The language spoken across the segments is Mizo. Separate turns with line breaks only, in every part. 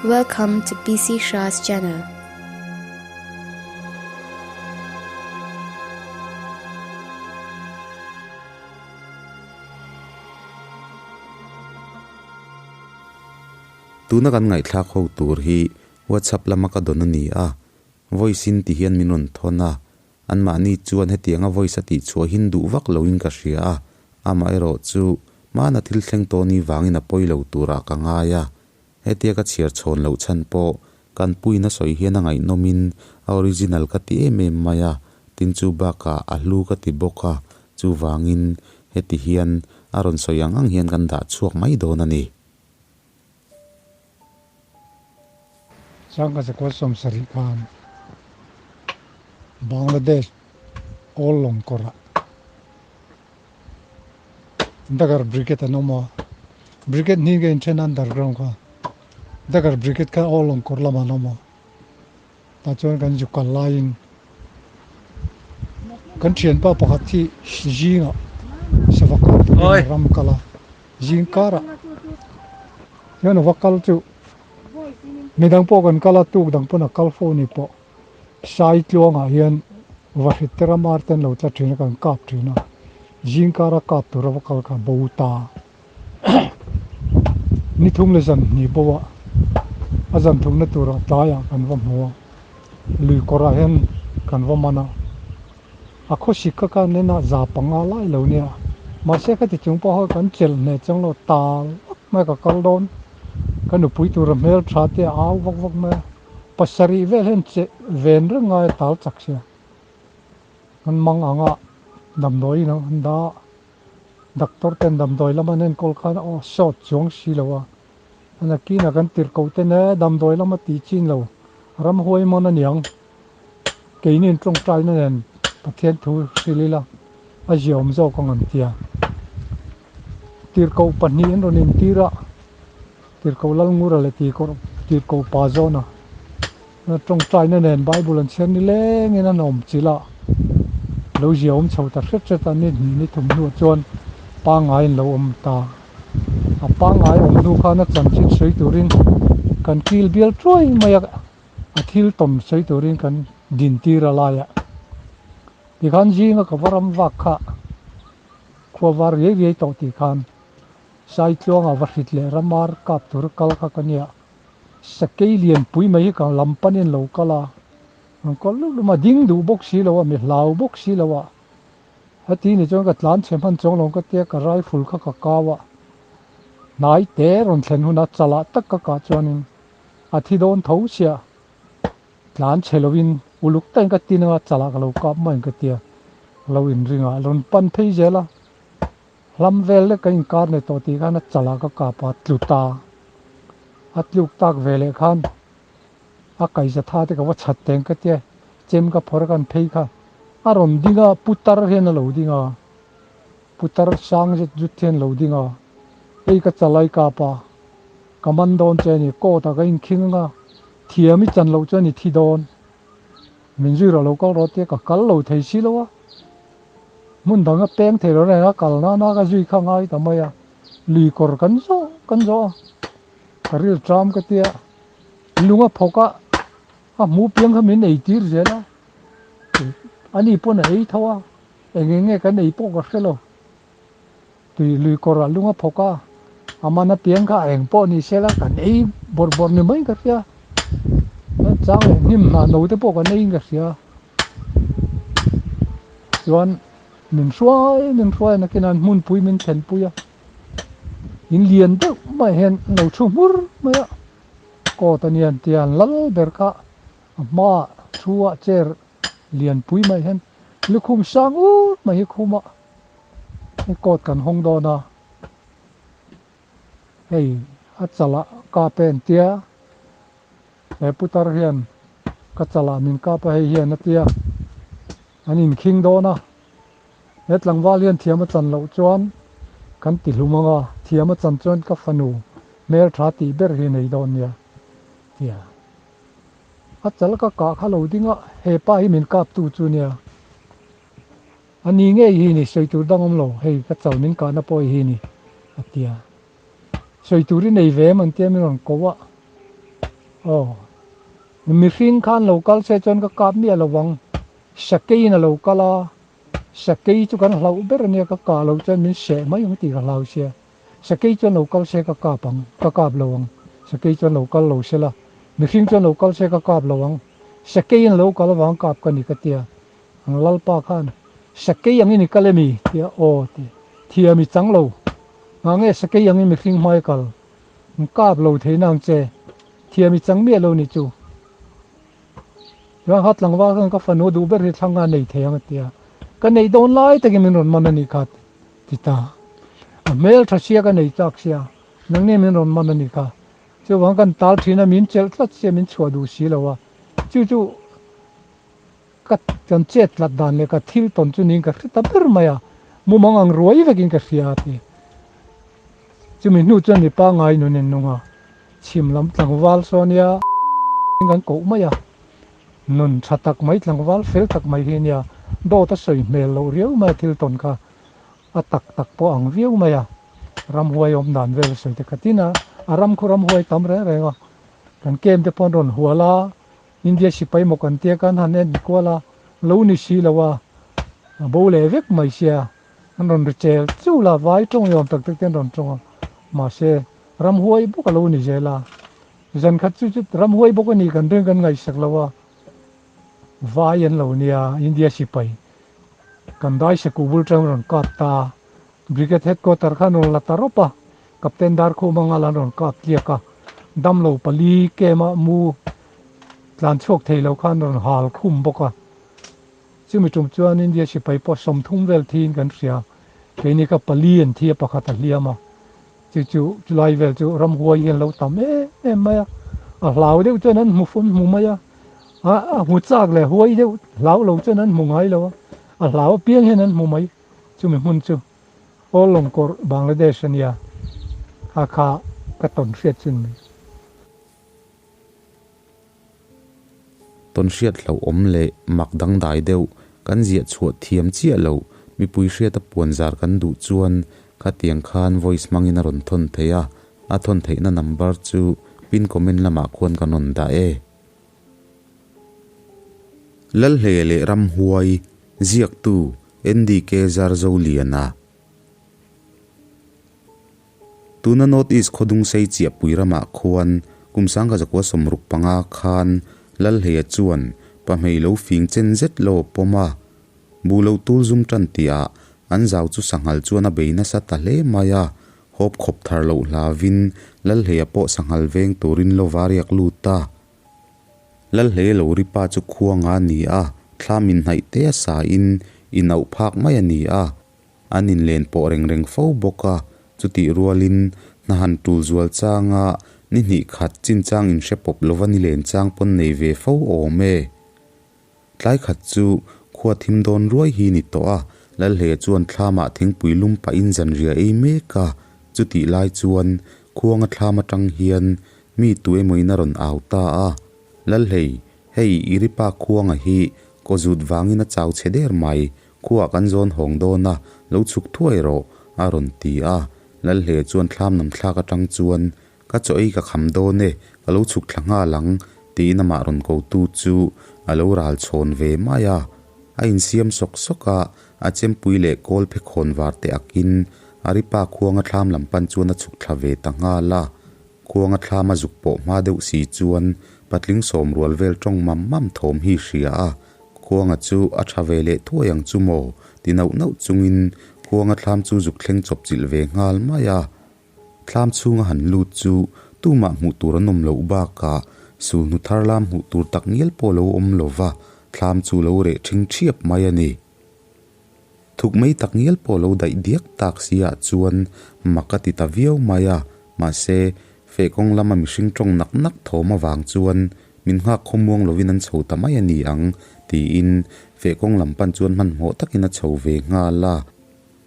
Welcome to PC Shah's channel.
Tuna kan ngaihthlak ho tur hi WhatsApp lama ka dawn a ni a, voice in ti hian min rawn thawn a, Anmahni chuan hetianga voice a tihchhuah hin duh vak loin ka hria a, amaherawh chu hmana thil thleng tawh ni vangin a pawi lo turah ka ngai a. Hetia ka chhiar chhawn loh chhan pawh kan puiin a sawi hian a ngaihnawmin a original ka ti em em mai a, tin chu bakah a hlu ka ti bawk a, chuvangin heti hian a rawn sawi ang ang hian kan dah chhuak mai dawn a ni.
Sangha zakua sawmsarih khan Bangladesh All Lawngkawrah Dagar Brigade an awm a, Brigade hnih nge inthen underground kha Dagar Brigade kha All Lawngkawr lamah an awm a, tah chuan kan zu kal laiin kan thianpa pakhat hi zingah sava kap turin a ram kal a, zing karah hian a va kal chu Midang pawh kan kal a, tuk dang pawn a kal fo ni pawh. Sai tluangah hian vahrit te ram ar te an lo tla thin a, kan kap thin a. Zing kara kap tura va kal kha bo ta. Ni thum leh zan hnih bo a, a zan thumna turah tlaiah kan va hmu a, lui kawrah hian kan va man a. A khawsik kha khan nen a za panga lai lo nia. Mahse khati chung pawh kha kan chelh hneh chang lo tal vak mai ka kal dawn. Ka nupui tura hmel tha te a au vak vak mai a. Pasarih vel hian che ven reng ngai a tal chak sia. An mang ang a damdawi in an dah a. Doctor ten damdawi lam an enkawl khan aw sawt chuang si lo a. A nakinah kan tirhkoh te ne damdawi lam a tih chin lo ramhuai mawn a niang. Keinin tawngtaina nen Pathian thu hrilh ila a ziaawm zawk ang an ti a. Tirhkoh pahnih an rawn intir a, Tirhkoh Lalngura leh Tirhkoh Pa Zawna tawngtaina nen Bible an chhiar nilengin an awm chilh a, lo ziaawm chho ta hret hret a, ni hnih ni thum hnuah chuan pangaiin lo awm ta. A pangai awm hnu khan a chanchin sawi turin kan kil bial tuai mai a. A thil tawm sawi turin kan din tir a laiah tikhan zinga ka va ram vak kha khua var riai riai tawh tih khan Saitluanga va hrit leh ramar kap tur kal kha ka nia. Sakei lianpui mai hi ka lam panin lo kal a, an kal lup lup a, ding duh bawk si lo a, mi hlau bawk si lo a. Heti ni chuan ka tlan chhe hman chuang lo ka tia ka rifle kha ka kau a, hnai te rawn thlen hunah chalah tak ka kah chuanin A thi dawn tho sia, tlan chhe lovin uluk takin ka tin anga chalah ka lo kap mai ang ka tia, lo inring a, rawn pan phei zel a, hlam vel lek ka inkar nei tawh tih khan a chalah ka kap a, tlu ta, a tluk tak ve leh khan a kaihza tha te ka va chhat teng ka tia, chem ka phawrh a kan phei kha a rawn ding a, putar hian a lo ding a, putar sang zet zut hian a lo ding a, hei ka chalai kap a. Ka man dawn che a ni, court ah ka inkhing anga thiam i chan loh chuan i thi dawn. Min zui rawh lo kal rawh tia ka kal lo thei si lo a, hmun dang a peng thei lo reng a, kal nana ka zui kha ngai ta mai a, lui kawr kan zawh kan zawh a, ka ril tram ka tia, lung a phawk a, a hmuh piang kha min ei tir zel a, ani pawn a ei tho a, eng eng nge kan ei pawh ka hre lo. Tui lui kawrah lung a phawk a, a man a piang kha eng pawh ni se la kan ei bawrh bawrh ni mai ka hria. Chang leh hnim hnah no te pawh kan eiin ka hria. Chuan min hruai min hruai nakin an hmunpui min thlenpui a, in lian deuh mai hian an lo thu hmur mai a, coat a nia an tia an lal ber kha a hmaah thu ah chair lianpui mai hian lukhum sang ur mai hi khum a. Hei coat kan hawng dawn a, hei a chalah kap e an tia, he putar hian ka chalah min kap a hei hian a tia, an inkhing dawn a, he tlangval hian thiam a chan loh chuan kan ti hlum ang a, thiam a chan chuan ka fanu hmeltha tih ber hi nei dawn nia tia. A chal ka kah kha lo ding a, he pa hi min kap tu chu nia. A ni ngei hi ni, sawi tur dang awm lo, hei ka chal min kahna pawh hi ni, a ti a. Sawi tur i nei ve em an tia min rawn ko a. Aw. Mihring khan lo kal se chuan ka kap miah lo vang. Sakeiin a lo kal a, sakei chu kan hlauh ber a nia, ka kah loh chuan min seh mai ang tih ka hlau sia. Sakei chuan lo kal se ka kap ang, ka kap lo ang. Sakei chuan lo kal lo se la, mihring chuan lo kal se ka kap lo ang. Sakeiin a lo kal avang kap ka ni ka tia. Ang Lalpa khan, Sakei angin i kal emi? tia aw ti. Thiam i chang lo. Ngah nge sakei angin mihring hmai kal? An kap lo thei nang che. Thiam i chang miah lo ni chu. Chuan kha tlangval khan ka fanu duh ber hi thlang a nei thei ang a tia. Ka neih dawn lai takin min rawn man a nih kha ti ta. A hmel tha sia ka nei chak sia. Nang nen min rawn man a nih kha. Chuvang kan tal thin a min chelh tlat sia min chhuah duh si lo a. Chu chu Ka kan chet tlat dan leh ka thil tawn chu niin ka hre ta ber mai a, mumang ang ruai vekin ka hria a ti. Chumi hnu chuan mi pangngai nun in nung a, chhim lam tlangval saw nia kan koh mai a, nun tha tak mai tlangval fel tak mai hi nia dawt a sawi hmel loh riau mai a thil tawn kha a tak tak pawh ang viau mai a, ramhuai awm dan vel a sawi te kha tin a, a ram khu ramhuai tam reng reng a, kan kem te pawh an rawn hual a. India sipai maw kan tia khan han en kual a, lo ni si lo a, a bo leh vek mai sia, an rawn ri chel chul a, vai tawng i awm tak tak te an rawn tawng a, mahse ramhuai bawk a lo ni zel a, zan khat chu chu ramhuai bawk a ni kan ring kan ngaihsak lo a, vai an lo nia India sipai kan dai sakuh bul tang rawn kap ta, Brigade headquarter khan rawn la ta rawp a, Captain Darkhuma ngal an rawn kap tliak a, damlo pali kem-ah mu tlan chhuak thei lo khan rawn hal khum bawk a. Chumi tum chuan India sipai pawh 30 vel thiin kan hria, keini kha pali an thi a, pakhat a hliam a, chu chu chulai vel chu ramhuai hian lo tam em em mai a, a hlau deuh chuan an hmu fun hmu mai a, a hmu chak leh huai deuh hlau lo chuan an hmu ngai lo a, a hlau apiang hian an hmu mai. Chumi hmun chu Aw Lawngkawrh Bangladesh a nia, kha kha ka tawn hriat chin mai.
Tawn hriat hlauhawm leh mak dangdai deuh kan ziah chhuah thiam chiah loh mipui hriata puanzar kan duh chuan khatiang khan voice hmangin a rawn thawn thei a, a thawn theihna number chu pin comment lamah khuan kan rawn dah e. Lalhle leh Ramhuai, ziaktu NDK Zarzoliana. Tuna North East khawdungsei chiahpui ramah khuan kum 1965 khan Lalhleia chuan pahmei lo fing chen zet lo a pawm a. Buh lo tul zum tan tihah an zau chu sanghal chuan a bei nasa ta hle mai a, hawp khawp thar loh hlavin Lalhleia pawh sanghal veng turin lo variak lut a. Lalhlei lo ri pa chu khuang a ni a, thlam inhnaih te a sa in in auh phak mai a ni a, an inlen pawh reng reng fo bawk a, chutih rualin hna han tul zual changa ni hnih khat chinchang inhre pawp lova ni len chang pawn nei ve fo awm e. Tlai khat chu khua thim dawn ruai hi ni tawh a, Lalhleia chuan thlamah thingpui lum pahin zanriah ei mek a, chutih lai chuan khuanga thlam atang hian mi tu emawin a rawn au ta a, Lalhlei, hei i ripa khuanga hi kaw zut vangin a chau chhe der mai, khuaah kan zawn hawng dawn a, lo chhuk thuai rawh, a rawn ti a. Lalhleia chuan thlam nam thlak atang chuan Ka chaw ei ka kham dawn e, ka lo chhuk thla nghal ang, tiin amah rawn kotu chu a lo ral chhawn ve mai a. A insiam sawk sawk a, a chempui leh kawl phe khawn var te akin a ripa khuanga thlam lam pan chuan a chhuk thla ve ta nghal a. Khuanga thlam a zuk pawh hma deuh si chuan patling sawm rual vel tawng mam mam thawm hi hria a, Khuanga chu a tha ve leh thuai ang chu maw? ti nauh nauh chungin khuanga thlam chu zuk thleng chawp chilh ve nghal mai a. Thlam chhunga han lut chu tumah hmuh tur an awm loh bakah sulhnu thar lam hmuh tur tak ngial pawh lo awm lo va, thlam chu lo reh ṭhing ṭhiap mai a ni. Thuk mai tak ngial pawh lo daih diak tak si ah chuan mak a ti ta viau mai a, mahse, fehkawng lama mihring ṭawng nak nak thawm avang chuan min nghak khawmuang lovin an chho ta mai a ni ang tiin fehkawng lam pan chuan hmanhmawh takin a chho ve nghal a.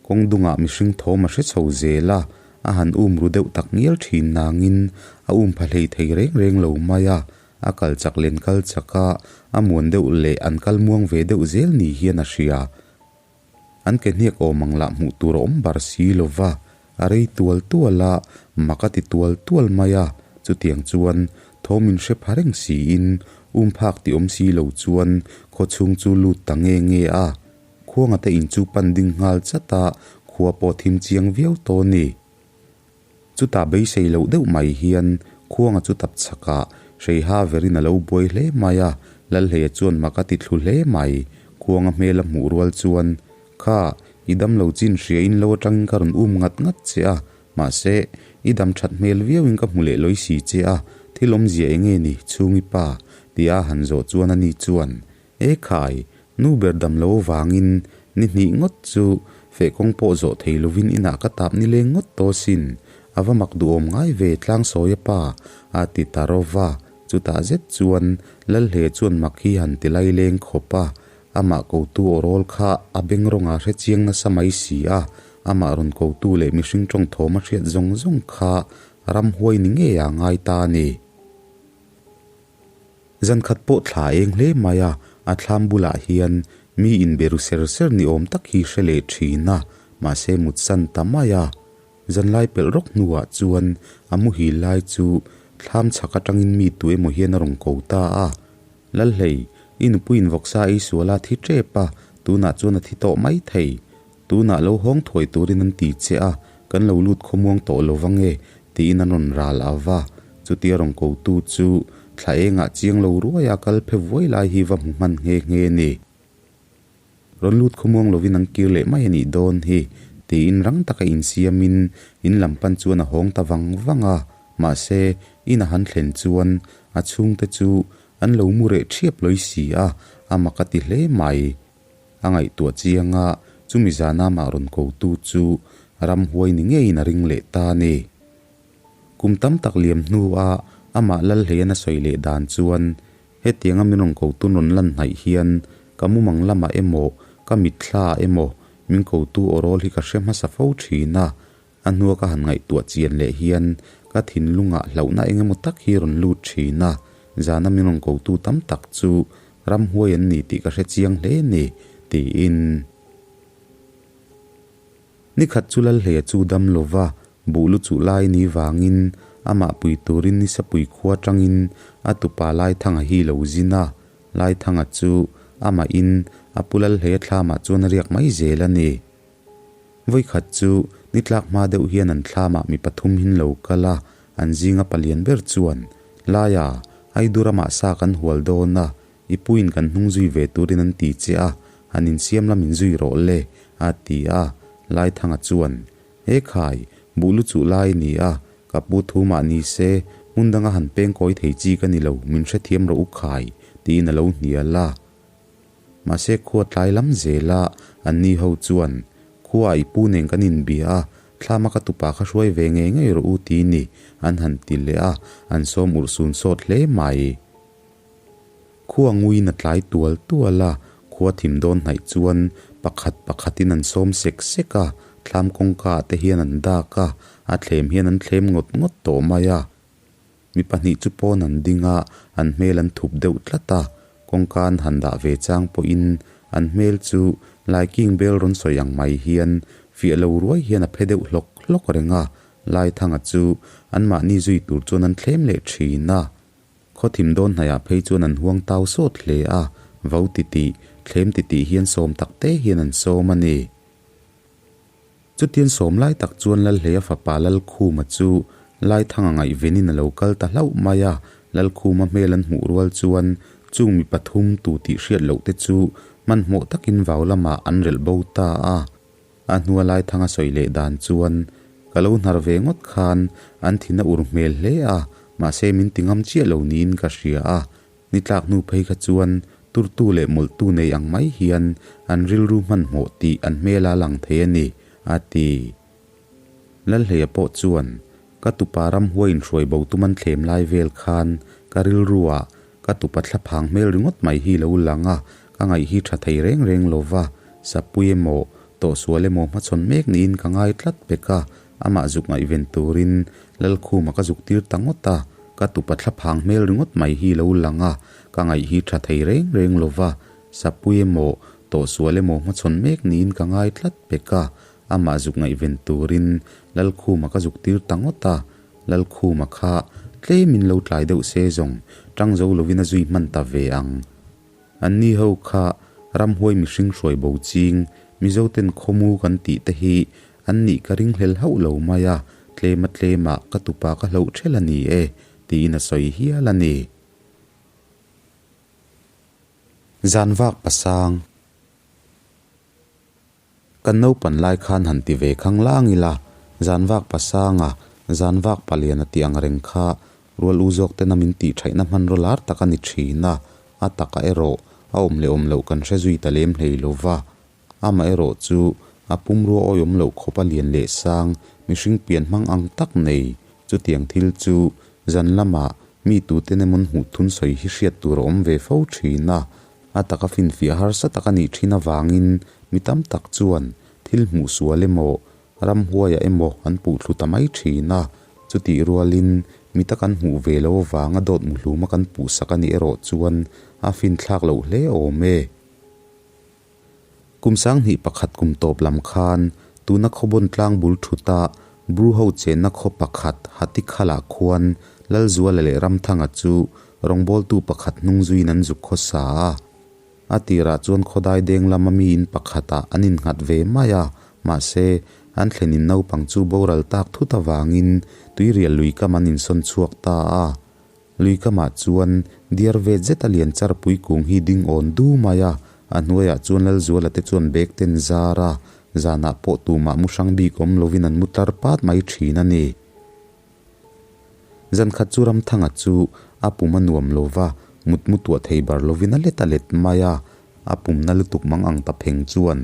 Kawng dungah mihring thawm a hre chho zel a, a han um ru deuh tak ngial thin nangin a um pha hlei thei reng reng lo mai a, a kal chak len kal chak a, a muan deuh leh an kal muang ve deuh zel ni hian a hria. An ke hniak awm ang lah hmuh tur a awm bar si lo va, a rei tual tual a, mak a ti tual tual mai a, chutiang chuan. Thawm in hre pha reng siin um phak tih awm si lo chuan khaw chhung chu lut ta nge nge a. Khuanga te in chu pan ding nghal chat a, khua pawh thim chiang viau tawh a ni. Chutah beisei loh deuh mai hian Khuanga chu tap chhakah Hreiha verin a lo buai hle mai a, Lalhleia chuan mak a ti thlu hle mai. Khuanga hmel a hmuh rual chuan, Kha, i damlo chin hria in lo atangin ka rawn um ngat ngat che a, mahse, i dam that hmel viauin ka hmu leh lawi si che a, thil awmzia eng nge ni, chhungi pa? tia a han zawh chuan ani chuan, E khai, nu ber dam lo vangin ni hnih ngawt chu feh kawng pawh zawh thei lovin inah ka tap ni leng ngawt tawh sin, a va mak duhawm ngai ve Tlangsawi a pa, a ti ta ro va. Chutah zet chuan Lalhle chuan mak hi han ti lai leng khawp a, amah kotu aw rawl kha a beng rawnga hre chiang nasa mai si a, amah rawn kotu leh mihring tawng thawm a hriat zawng zawng kha ramhuai ni ngei a ngai ta a ni. Zan khat pawh thla eng hle mai a, a thlam bulah hian mi inbe ru ser ser ni awm tak hi hre leh thin a, mahse mutsan ta mai a. Zanlai pelh rawk hnuah chuan a muhil lai chu thlam chhak atangin mi tu emaw hian a rawn ko ta a. Lalhlei, i nupuiin vawksa ei sual a thi tep a, tunah chuan a thi tawh mai thei. Tunah lo hawng thuai turin an ti che a, kan lo lut khawmuang tawh lo vang e, tiin an rawn ral a va. Chutia rawn kotu chu thla engah chiang lo ruaia kal phe vuai lai hi va hmu hman nghe nghe a ni. Rawn lut khawmuang lovin an kir leh mai a nih dawn hi, tiin rang taka insiamin in lam pan chuan a hawng ta vang vang a. Mahse, in a han thlen chuan a chhungte chu an lo mu reh ṭhiap lawi si a, a mak a ti hle mai. A ngaihtuah chiang a, chumi zana amah rawn kotu chu ramhuai ni ngeiin a ring leh ta a ni. Kum tam tak liam hnua amah Lalhleian a sawi leh dan chuan, hetianga min rawn kotu rawn lan hnaih hian ka mumang lamah emaw, ka mitthla emaw min kotu aw rawl hi ka hre hmasa fo thin a, a hnua ka han ngaihtuah chian leh hian ka thinlungah hlauhna eng emaw tak hi rawn lut thin a, zana min rawn kotu tam tak chu ramhuai an ni tih ka hre chiang hle ni, tiin. Ni khat chu Lalhleia chu dam lova buh lu chuh lai ni vangin amah pui turin Nisapui khua tangin a tupa Laithanga hi lo zin a, Laithanga chu amahin a pu Lalhleia thlamah chuan a riak mai zel a ni. Vawikhat chu ni tlak hma deuh hian an thlamah mi pathum hin lo kal a, an zinga palian ber chuan, Laia, Aidu ramah sa kan hual dawn a, I puiin kan hnung zui ve turin an ti che a, han insiam la min zui rawh le, a ti a. Laithanga chuan, He khai, buh lu chuh lai a ni a, ka pu thu mah ni se, hmun danga han peng kawi thei chi ka ni lo, min hrethiam rawh u khai, tiin a lo hnial a. Mahse khua tlai lam zela an ni ho chuan, Khua i pu nen kan inbia a, thlama ka tupa kha hruai ve ngei ngei rawh u ti ni, an han ti leh a, an sawm urh sun sawt hle mai. Khua nguiin a tlai tual tual a, khua thim dawn hnaih chuan pakhat pakhatin an sawm sek sek a, thlam kawngka ah te hian an dak a, a thlem hian an thlem ngawt ngawt tawh mai a. Mi pahnih chu pawn an ding a, an hmel an thup deuh tlat a, kawngka an han dah ve chang pawhin an hmel chu laiking bel rawn sawi ang mai hian fiah lo ruai hian a phe deuh hlawk hlawk reng a, Laithanga chu anmahni zui tur chuan an thlem leh thin a. Khaw thim dawn hnaiah phei chuan an huang tau sawt hle a, vo titih, thlem titih hian sawm tak te hian an sawm a ni. Chutian sawm lai tak chuan Lalhleia fapa Lalkhuma chu Laithanga ngaihvenin a lo kal ta hlauh mai a, Lalkhuma hmel an hmuh rual chuan chung mi pathum tu tih hriat loh te chu hmanhmawh takin vau lamah an relh bo ta a. A hnua Laithanga sawi leh dan chuan, Ka lo hnar ve ngawt khan an thin a ur hmel hle a, mahse min ti ngam chiah lo niin ka hria a. Ni tlak hnu phei kha chuan turtu leh mawlhtu nei ang mai hian an rilru hmanhmawh tih an hmel a lang thei a ni, a ti. Lalhleia pawh chuan, Ka tupa ramhuai inhruai bo tum an thlem lai vel khan ka rilruah ka tupa thlaphang hmel ringawt mai hi lo lang a, ka ngaih hi tha thei reng reng lo va, sapui emaw, tawhsual emaw hmachhawn mek niin ka ngai tlat pek a, amah zuk ngaihven turin Lalkhuma ka zuk tir ta ngawt a, ka tupa thlaphang hmel ringawt mai hi lo lang a, ka ngaih hi tha thei reng reng lo va, sapui emaw, tawhsual emaw hmachhawn mek niin ka ngai tlat pek a, amah zuk ngaihven turin Lalkhuma ka zuk tir ta ngawt a, Lalkhuma kha Tlemin lo tlai deuh se zawng tang zo lovin a zui hman ta ve ang. Anni ho kha ramhuai mihring hruai bo ching, Mizoten khawmu kan tih te hi an nih ka ringhlel hauh lo mai a, tlema tlemah ka tupa ka hloh ṭhelh a ni e, tiin a sawi hial a ni. Zan vak pasang. Kan naupan lai khan han ti ve khang lang ila, zan vak pasanga, zan vak palian a tih ang reng kha rual u zawk tena min tih thaihna hmanraw lar tak a ni thin a, a taka erawh a awm leh awm loh kan hre zui ta lem hlei lo va. Amaherawh chu a pumrua awihawm loh khawp a lian leh sang, mihring pian hmang ang tak nei, chutiang thil chu zan lamah mi tuten emawn hmuh thun sawi hi hriat tur a awm ve fo thin a, A taka finfiah harsa tak a nih thin avangin mi tam tak chuan thil hmuh sual emaw, ramhuaiah emaw an puh thlu ta mai thin a. Chutih rualin mi ta kan hmuh ve lo avanga dawt muhluma kan puhsak a nih erawh chuan a finthlak loh hle awm e. Kum sanghnih pakhat kum tawp lam khan tuna Khawbawn tlang bul thuta Bru ho chenna khaw pakhat Hatikhalah khuan Lalzuala leh Ramthanga chu rawngbawltu pakhat hnung zuiin an zuk khaw sa a. A tirah chuan khawdai deng lama mi in pakhatah an innghat ve mai a, mahse, an thlenin naupang chu boral tak thut avangin tuirial luikam an insawn chhuak ta a. Lui kamah chuan diar vet zet a lian char pui kung hi ding awn du mai a, a hnuaiah chuan Lalzuala te chuan bag ten zar a, zanah pawh tumah mu hrang bik awm lovin an mu tlar pat mai thin a ni. Zan khat chu Ramthanga chu a pum a nuam lo va, mut mu tuah thei bar lovin a let a let mai a, a pum na lutuk mang ang ta pheng chuan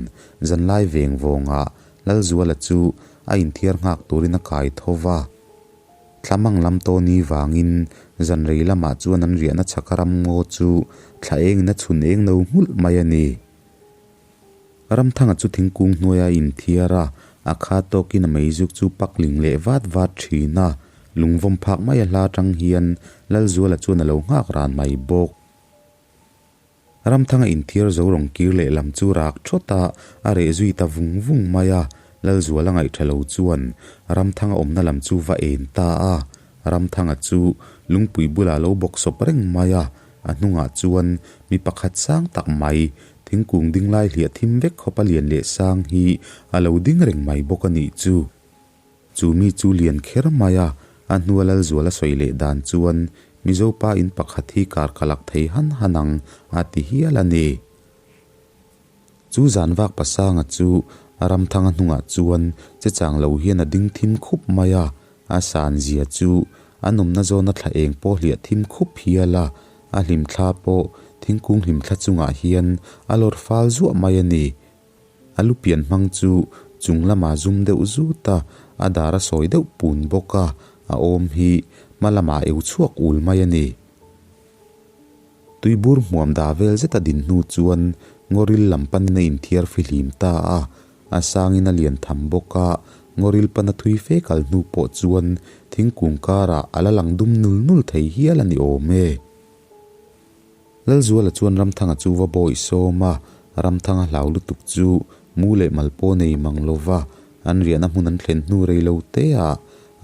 zanlai veng vawngah Lalzuala chu a inthiar nghak turin a kai tho va. Thlamang lam tawni vangin zan rei lamah chuan an riahna chhaka ramngaw chu thla engin a chhun eng no nghulh mai a ni. Ramthanga chu thingkung hnuaia a inthiar a, a kha tawkin a meizuk chu pak ling leh vat vat thin a, lungvawm phak mai a hla atang hian Lalzuala chuan a lo nghak ran mai bawk. Ramthanga inthiar zo rawn kir leh lam chu rak thawt a, a reh zui ta vung vung mai a. Lalzuala ngaihṭha lo chuan Ramthanga awmna lam chu va en ta a. Ramthanga chu lungpui bulah lo bawk sawp reng mai a, a hnungah chuan mi pakhat sang tak mai, thingkung ding lai hliah thim vek khawpa lian leh sang hi a lo ding reng mai bawk a nih chu. Chu mi chu lian kher mai a, a hnua Lalzuala sawi leh dan chuan Mizo pa in pakhat hi kar ka lak thei han han ang a ti hial a ni. Chu zan vak pasanga chu a ramthanga hnungah chuan che chang lo hian a ding thim khup mai a, a san zia chu a nawmna zawna thla eng pawh hliah thim khup hial a, a hlimthla pawh thingkung hlimthla chungah hian a lawr fal zuah mai a ni. A lu pian hmang chu chung lamah zum deuh zut a, a dar a sawi deuh pun bawk a, a awm hi hma lamah eu chhuak ul mai a ni. Tuibur hmuam dah vel zet a din hnu chuan ngawril lam panin a inthiar fihlim ta a, a sangin a lian tham bawk a, ngawril pana thui fe kal hnu pawh chuan thingkung karah a la lang dum nul nul thei hial a ni awm e. Lalzuala chuan Ramthanga chu va bawih sawm a, Ramthanga hlau lutuk chu mu leh mal pawh nei mang lo va, an riahna hmun an thlen hnu rei lo te ah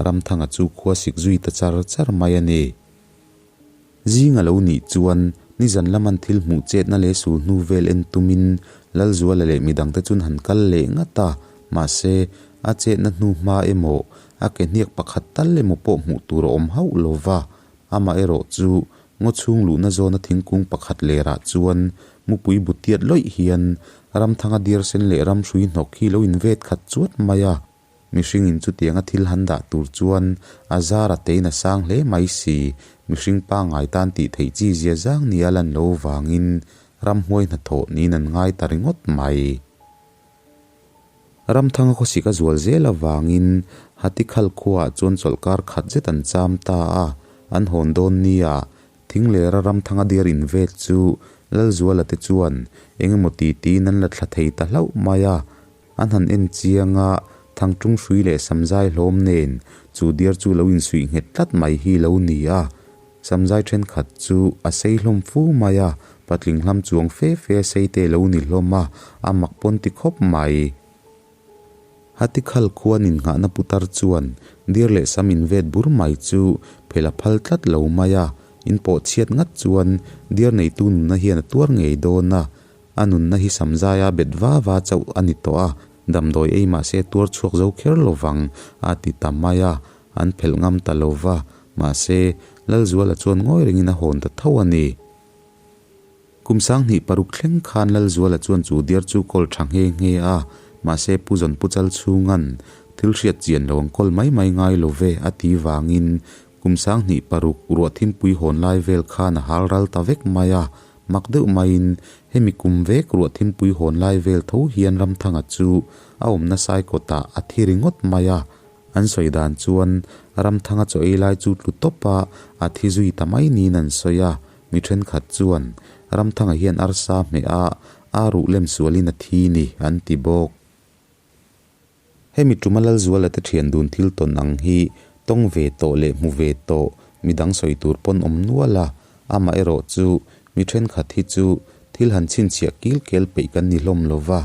Ramthanga chu khua sik zui ta char char mai a ni. Zing a lo nih chuan nizan laman thil hmuh chetna leh sul hnu vel en tumin Lalzuala leh midangte chuan han kal leh ngat a, mahse a chetna hnu hma emaw a ke hniak pakhat tal emaw pawh hmuh tur a awm hauh lo va, Amaherawh chu ngaw chhung luhna zawna thingkung pakhat lerah chuan mupui bu tiat lawih hian Ramthanga diarsen leh ramhrui hnawk hi lo invet khat chuat mai a. Mihringin chutianga thil han dah tur chuan a zar a tein a sang hle mai si. Mihring pangngai tan tih theih chi zia zang nia lan lo vangin ramhuai hnathawh niin an ngai ta ringawt mai. Ramthanga khawsik a zual zel avangin Hatikhal khuaah chuan chawlhkar khat zet an cham ta a, an hawn dawn nia Thinglera Ramthanga diar invet chu Lalzuala te chuan eng emaw ti tiin an la thla thei ta hlauh mai a, an han en chiang a, Thangṭung hrui leh Samzai hlawm nen chu diar chu lo insuih nghet tlat mai hi lo ni a. Samzai thenkhat chu a sei hlawm fu mai a, patling hlam chuang fe fe a sei te lo ni hlawm a, a mak pawn ti khawp mai. Hatikhal khuan innghahna putar chuan Diar leh sam invet bur mai chu phel a phal tlat lo mai a, in pawh chhiat ngat chuan diar neitu nunna hian a tuar ngei dawn a, a nunna hi sam zaia bet va va chauh a ni tawh a, damdawi ei mahse tuar chhuak zo kher lo vang a ti ta mai a, an phelh ngam ta lo va, mahse Lalzuala chuan ngawi rengin a hawn ta tho a ni. Kum 2006 thleng khan Lalzuala chuan chu diar chu kawl tha nghe nghe a, mahse Pu Zawn Pu Chal chhunga'n thil hriat chian lo ang kawl mai mai ngai lo ve a ti vangin kum 2006 ruah thimpui hawn lai vel khan a hal ral ta vek mai a, mak deuh maiin hemi kum vek ruah thimpui hawn lai vel tho hian Ramthanga chu a awmna Saikawtah a thi ringawt mai a, an sawi dan chuan Ramthanga chaw ei lai chu tlu tawp a, a thi zui ta mai niin an sawi a. Mi thenkhat chuan, Ramthanga hian arsa hmeh a, a ruh lem sualin a thi ni, an ti bawk. Hemi tuma Lalzuala te thian dun thil tawn ang hi tawng ve tawh leh hmu ve tawh midang sawi tur pawn awm nual a, amaherawh chu mi thenkhat hi chu thil han chhinchhiah kil kel peih kan ni hlawm lova,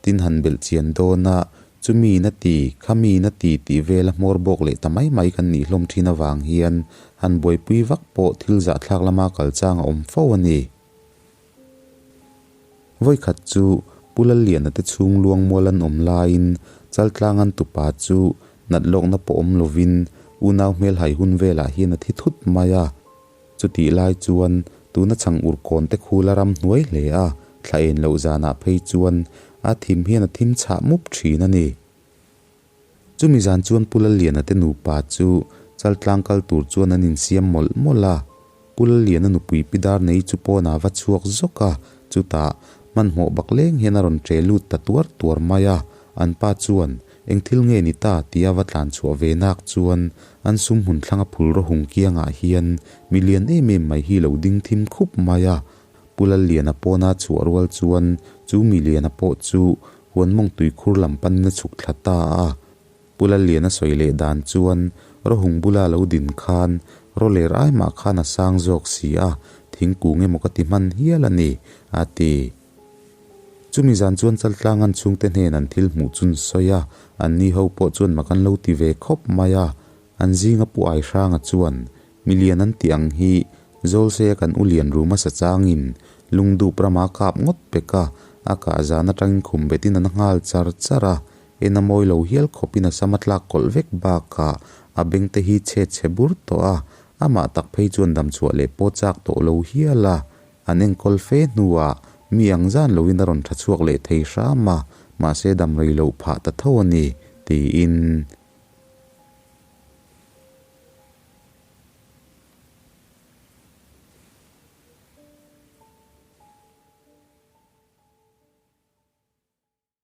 Tin han belh chian dawn a, chumi na ti, khami na ti tih vela hmawr bawk leh ta mai mai kan nih hlawm thin avang hian han buaipui vak pawh thil zahthlak lama kal chang a awm fo a ni. Vawikhat chu Pu Lalliana te chhung luang mual an awm laiin Chaltlang an tupa chu nat lawkna pawh awm lovin unau hmelhai hun velah hian a thi thut mai a. Chutih lai chuan tuna chhang ur kawn te khu la ram hnuai hle a, thla en loh zanah phei chuan a thim hian a thim chhah mup thin a ni. Chumi zan chuan Pu Lalliana te nupa chu Chaltlang kal tur chuan an insiam mawlh mawlh a. Pu Lalliana nupui pi dar nei chu pawnah va chhuak zawk a, chutah hmanhmawh bak leng hian a rawn ṭe lut ta tuar tuar mai a, an pa chuan Eng thil nge ni ta? tia va tlan chhuah ve nak chuan an sum hmun thlanga phul rawhung kiangah hian mi lian em em mai hi lo ding thim khup mai a. Pu Lalliana pawna chhuah rual chuan chu mi liana pawh chu huan mawng tuikhur lam panin a chhuk thla ta a. Pu Lalliana sawi leh dan chuan rawhung bula lo din khan rawler ai mah khan a sang zawk si a, thingkung emaw ka ti hman hial a ni, a ti. Chumi zan chuan Chaltlang an chhungte hnen an thil hmuh chun sawi a, an ni ho pawh chuan mak an lo ti ve khawp mai a. An zinga Pu Aihranga chuan, Milian an tih ang hi Zawlseia kan u lian ru hmasa changin lungdup rama kap ngawt pek a, a kah zan atangin khum betin an nghal char char a, en a mawi lo hial khawpin a sam a tlak kawlh vek bakah a bengte hi chhe chhe bur tawh a, amah tak phei chuan damchhuah leh pawh chak tawh lo hial a. An enkawl fe hnuah mi ang zan loin a rawn tha chhuak leh thei hram a, mahse dam rei loh phah ta tho a ni, tiin.